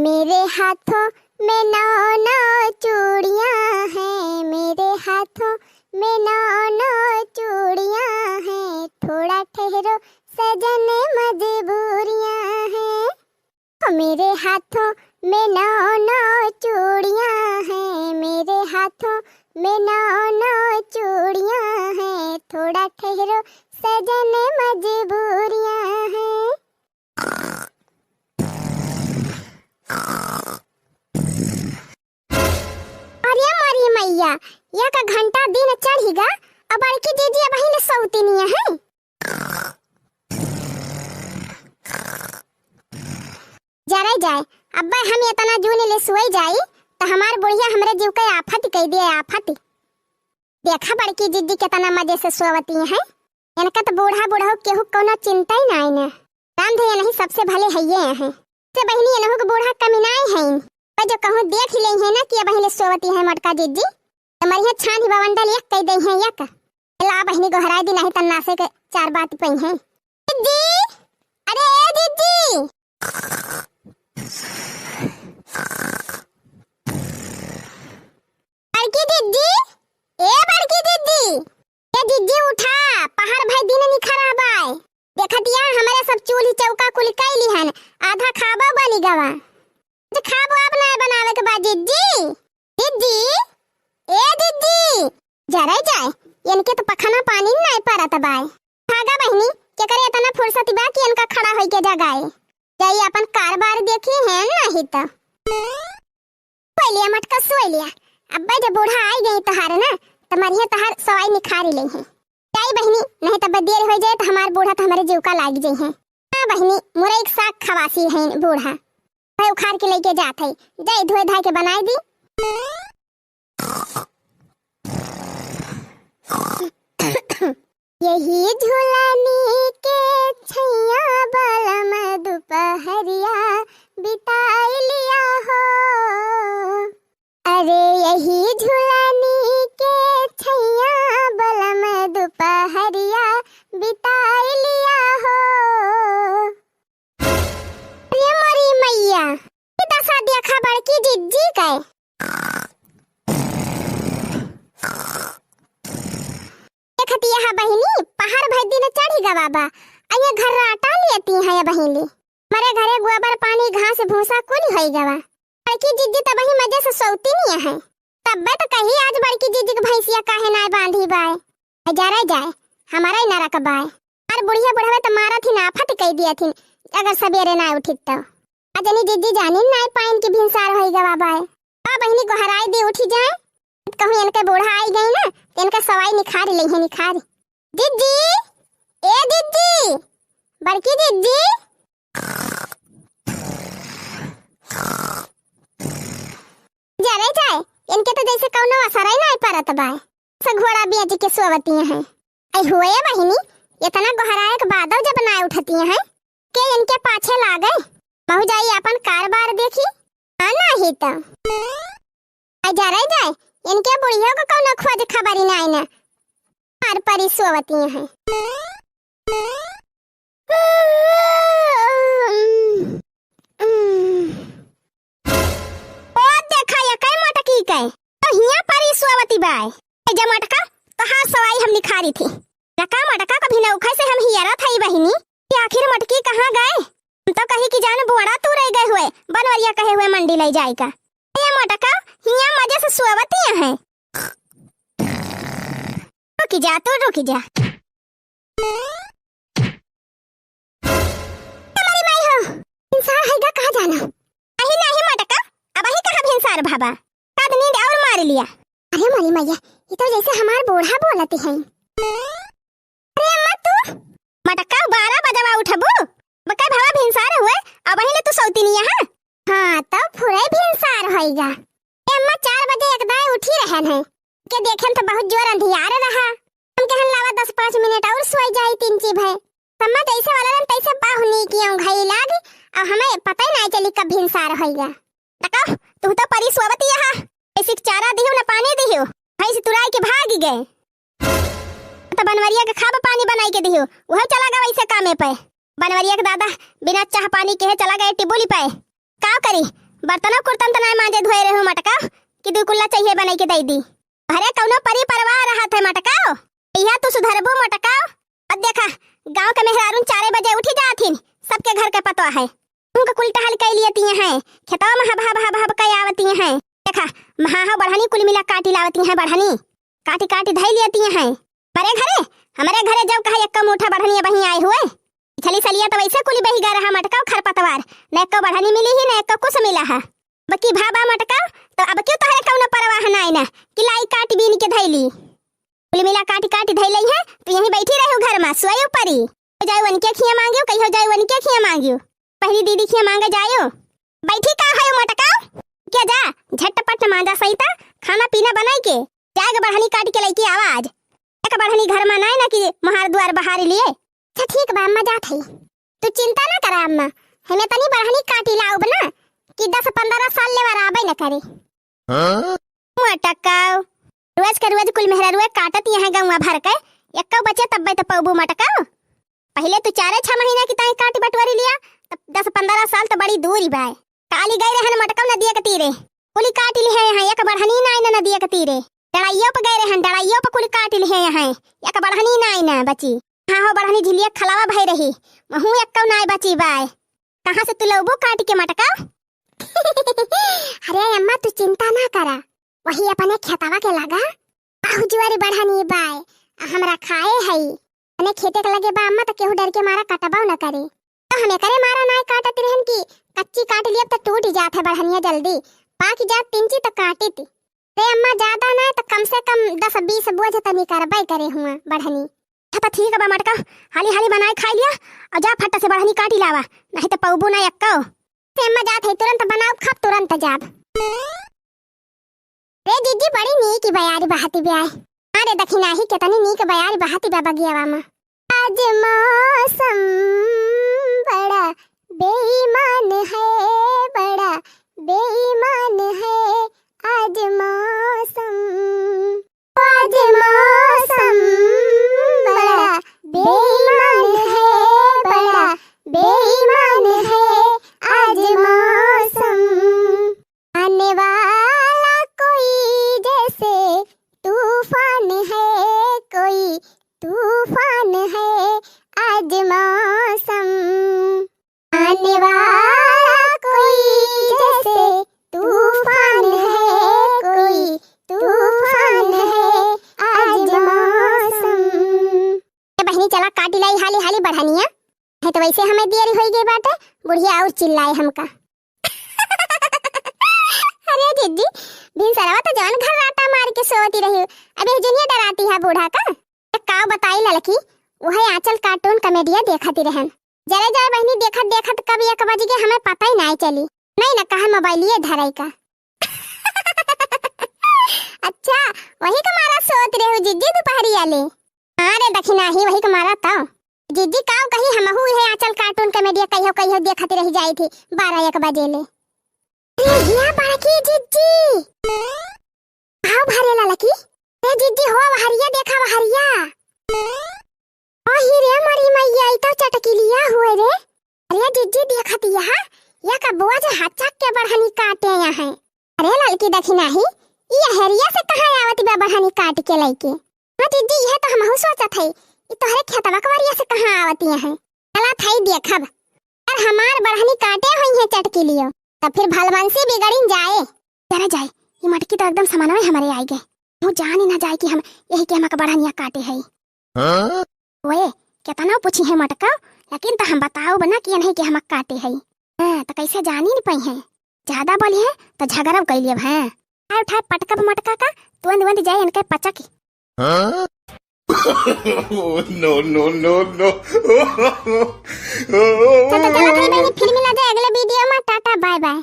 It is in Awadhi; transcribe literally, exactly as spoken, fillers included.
मेरे हाथों में नौ नौ चूड़ियां हैं, मेरे हाथों में नौ नौ चूड़ियां हैं, थोड़ा ठहरो सजन मजबूरियां हैं। ओ मेरे हाथों में नौ नौ चूड़ियां हैं, मेरे हाथों में नौ नौ चूड़ियां हैं, थोड़ा ठहरो सजन मजबूरियां हैं। अरे मोरी मैया, या का घंटा दिन चढ़ी गा, अब बड़की जीजी अबहिन सौतिनिया है। जरे जाए, अब्बे हम एतना जून ले सोई जाई, त हमार बुढ़िया हमरे जीव के आफत कई दिए, आफत। देखा बड़की जिज्जी केतना मजे से सोवती हैं। इनका त बूढ़ा बूढ़ऊ केहू कौनो चिंता ही नाई न। राम धैया नहीं सबसे भले हइये हैं। से बहिनी एनहु के बूढ़ा कमी नाई हैं। पर जो कहूँ देख ही लेई है ना कि अबहिन ले सोवती हैं मोटका जिज्जी। त मरिया छान ही बवंडल एक कई दई हैं एक। ला बहिनी गोहराई दी, नहीं त नासे के चार बात पई हैं। जिज्जी, अरे ए जिज्जी। बड़की जिज्जी, ए बड़की जिज्जी। ए जिज्जी उठा, पहर भई दिन निखरा बाय। देखतिया हमरे सब चूल्ही चौका कुल कइली हन, आधा खाबो बनी गवा। त खाबो अब नाय बनावे के बा जिज्जी। जिज्जी, ए जिज्जी, जरे जाए, इनके त पखना पानी नाय परत बाय। भागा बहिनी, केकरे एतना फुर्सत बा कि इनका खड़ा होई के जगाए। जाई अपन कारबार देखी हैं नहीं त। सोई लिया मटका, सोई लिया। अब्बे जब बूढ़ा आई गई तोहार ना, त मरिया तोहार सवाई निखारी लेई हैं। जाई बहिनी, नहीं तब देर हो जाए त हमार बूढ़ा त हमरे जीव का लाग जाई हैं। हाँ बहिनी, मुरई के साग खवासी हैं बूढ़ा। भाई उखाड़ के लेके जात है, जाई धोए धाए के बनाई दी। यही झुलनी के छैया बलम दुपहरिया बिताई लिया हो। अरे यही झुलनी के छैया बलम दुपहरिया बिताई लिया हो। अरे मोरी मैया, ई दशा देखा बड़की जिज्जी के। देखतिया हा बहिनी, पहर भई दिन चढ़ी गवा बा, अइया घर्राटा लेती हैं बहिनी। हमरे घरे गोबर पानी घास भूसा कुल होई गवा। बड़की जिज्जी तबही मजे से सौतिनिया है। तब्बे त कही आज बड़की जिज्जी के भैंसिया काहे नाय बांधी बाय। जरे जाए, हमारा ही नरक बाय। अरे बुढ़िया बुढ़वे त मारत ही नाफत कई दिया थी, अगर सबेरे नाय उठित तो। अजनी जिज्जी जानिन नाय पाइन कि भिनसार होई गवा बाय। आ बहिनी गोहराई दी उठी जाए, कहूँ इनके बूढ़ा आई गई ना, त इनका सवाई निखारी लेई है, निखारी। जिज्जी, ए जिज्जी, बड़की जिज्जी। जरे जाए, इनके त जैसे कौनो असर ही नाय परत बाय। से घोड़ा बेच के सोवती हैं। ऐ हुए बहिनी, इतना गोहराए के बादो जब नाय उठती हैं, के इनके पाछे लागे? महू जाई अपन कारबार देखी। हाँ, नाही त। आ जरे जाए, इनके बुढ़ियो को कौनो खोज खबरी नाय न। हर परी सोवती हैं। ओ देखा, या कई मोटकी के। तो हिया परी सोवती बाय। ए जे मोटका, तोहार सवाई हम निखारी थी। लका मोटका कभी नौखा से हम हियरत हई बहिनी, कि आखिर मोटकी कहाँ गए? हम तो कही कि जान बोड़ा तू रह गए हुए, बनवरिया कहे हुए मंडी ले जाए का। ए मोटका, हिया मजे से सोवतिया है। रुकी जा, तू रुकी जा। हमारी माई हो, भिनसार है गा, कहाँ जाना? अही नाही मटका, अबही कहाँ भिनसार भाबा? कद नींद और मार लिया। अरे मोरी मैया, ये तो जैसे हमार बूढ़ा बोलती है। अरे अम्मा तू, मटका बारह बजवा उठबू? बकै भावा भिनसार हुए, अबही ले तू सौतिनिया है? हाँ, तब फुरे भिनसार होइगा। ए अम्मा, चार बजे एक दाएं उठी रहन है। के देखेन तो बहुत जोर अंधियार रहा। हम कहन लावा दस पाँच मिनट और सोई जाई तीन चीज है। अम्मा जैसे वाला रहन तैसे बाहुनी की औंघाई लाग, और हमें पता ही ना चली कब भिनसार होइगा। तका, तू तो परी सोवत यहा। ऐसी चारा दिहो न पानी दिहो। भैंस तुराई के भाग गए। तो बनवरिया के खाब पानी बनाई के दिहो। वह चला गए वैसे कामे पे। बनवरिया के दादा बिना चाह पानी के है चला गए टिबुली पे। का करी, बर्तनो कुर्तन त नाय मांजे धोए रहू मटकाओ, कि दुइ कुल्ला चाहिए बनाई के दई दी। अरे कौनो परी परवाह रहत है मटकाओ, इहा तू सुधरबू मटकाओ। अब देखा, गाँव के मेहरारून चारे बजे उठी जाथिन, सबके घर के पतवा है। उनका कुल टहल कई लियती हैं, खेतवा में हब हब हब हब कई आवती हैं। देखा, महा हो बढ़नी कुल मिला काटी लावती हैं बढ़नी। काटी काटी धई लियती हैं। हमरे घरे, हमरे घरे जब कहा एक्को मूठा बढ़नी बही आए हुए। पिछली सलिया तो वैसे कुली बही गए रहा मटकाओ खरपतवार, न एक्को बढ़नी मिली ही, न एक्को कुछ मिला है। अब की भाबा मटकाओ, तो अब क्यों तोहरे कौनो परवाह नाई ना, कि लाई काटी बीन के धई ली। कुल मिला काटी काटी धई लई है, तू यहीं बैठी रहू घर में, सोए ऊपरी। जायो वनके खिया मांगियो, कहियो जायो वनके खिया मांगियो। पहली दीदी खिया मांगे जायो। बैठी का है मटकाओ? क्या जा, झटपट मांजा सहिता, खाना पीना बनाई के, जाएगा बढ़नी काट के लइके आवा आज। एक बढ़नी घर में नाय ना कि मोहार दुआर बहारी लिए। अच्छा ठीक बा अम्मा, जात हई। तू चिंता ना करा अम्मा, हमें तनी बढ़नी काटी लाउब ना कि दस पन्द्रह साल ले बराबर न करे। हाँ? मटकाओ, रोज के रोज कुल मेहरारुए काटत यहाँ गौवा भर के, एक्को बचे तब्बे तो पौबू मटकाओ। पहिले तू चारे छह महीना की ताई काटी बटोरी लिया, तब दस पन्द्रह साल तो बड़ी दूरी बाय। काली गए रहन मटकाओ नदिया के तीरे, कुली काट ली है यहाँ, एक बढ़नी ना आइन नदिया के तीरे। डड़ाइयो पे गए रहन, डड़ाइयो पे कुली काट ली है यहाँ, एक बढ़नी ना आइन बची। हाँ हो बढ़नी झिलिया खलावा भई रही, महू एक्को नाय बची बाय। कहाँ से तू लौबू काट के मटका? अरे अम्मा तू चिंता ना करा, वही अपने खेतवा के लगा, बहु जुआरी बढ़नी बाय, आ हमरा खाए हई। अपने खेते के लगे बा अम्मा, त केहू डर के मारा कटबो न करे। तो हम एकरे मारा नाय काटत रहन कि कच्ची काट लियब त टूट जात है बढ़निया जल्दी, पाक जात तिंची त काटित। रे अम्मा, ज्यादा नाय त कम से कम दस बीस बोझ त निकरबे करे हुआ बढ़नी। अच्छा त ठीक बा मटका, हाली हाली बनाए खाई लिया और जा फट से बढ़नी काटी लावा, नहीं त पौबू ना एक्को। से अम्मा जात है, तुरंत बनाओ, खप तुरंत जाब। रे जिज्जी, बड़ी नीक बयारी बहती बा। अरे दखिनाही, केतनी नीक बयारी बहती बा बगियावा में। आज मौसम बड़ा बेईमान है, बड़ा बेईमान है आज मौसम। आज मौसम बड़ा बेईमान है, बड़ा बेईमान है आज मौसम। आने वाला कोई जैसे तूफान है, कोई तूफान है आज मौसम। आने वाला कोई जैसे तूफान है, कोई तूफान है आज मौसम। ए बहिनी, चला काटी लाई हाली हाली बढ़निया, है तो वैसे हमें देरी होई गई बाटे, बुढ़िया और चिल्लाए हमका। अरे जिज्जी, भिनसरवा तो जवन घर्राटा मार के सोती रही, अब यह जुनिया डराती है बूढ़ा का। एक का बताई ललकी, वह आंचल cartoon comedy देखती रहन। जरे जरे बहिनी देखत देखत कब एक बज गए हमें पता ही नाय चली। नहीं न कहे मोबाइलिए धरई का। अच्छा, वही का मारा सोत रहू जिज्जी दुपहरी आले। हाँ रे दखिनाही, वही का मारा तो। जिज्जी काव कही, हमहू इहे आंचल cartoon comedy कहियो कहियो देखत रह जाई थी बारह एक बजे ले। अरे जिया बड़की जिज्जी। आओ भरे ललकी। ए जिज्जी हो वहरिया देखा वहरिया। ओ ही रे मरी मैया, ई तो चटकिलिया हुए रे। अरे जिज्जी देखत यह, या कबुआ जे हचक के बढ़नी काटे यहाँ। अरे ललकी दखिनाही, ई अहरिया से कहाँ आवत बा बढ़नी काट के लइके? हाँ जिज्जी, यह तो हमहू सोचत है, ई तोहरे खेतवा कवरिया से कहाँ आवत यहाँ? चला थाई देखब। अगर हमार बढ़नी काटे होई है चटकिलियो, तब फिर भलमनसी बिगड़िन जाए। जरा जाए, ई मटकी तो एकदम समानवे हमरे आई गए। मुँह जान ही ना जाए कि हम यही के हमका बढ़निया काटे है। हाँ? ओए, केतना पूछी है मटका, लेकिन तो हम बताओ बना कि नहीं के हमका काटे है। हाँ, तो कैसे जानी नहीं पाई है? ज्यादा बोली है तो झगड़ा कर लियब है। उठाए उठाए पटकब मटका का, तुरंत तुरंत जाए इनके पचक। हाँ? Oh, no, no, no, no। चल तो चला भाई बहनी, फिर मिला जाए अगले video में। टाटा, bye bye।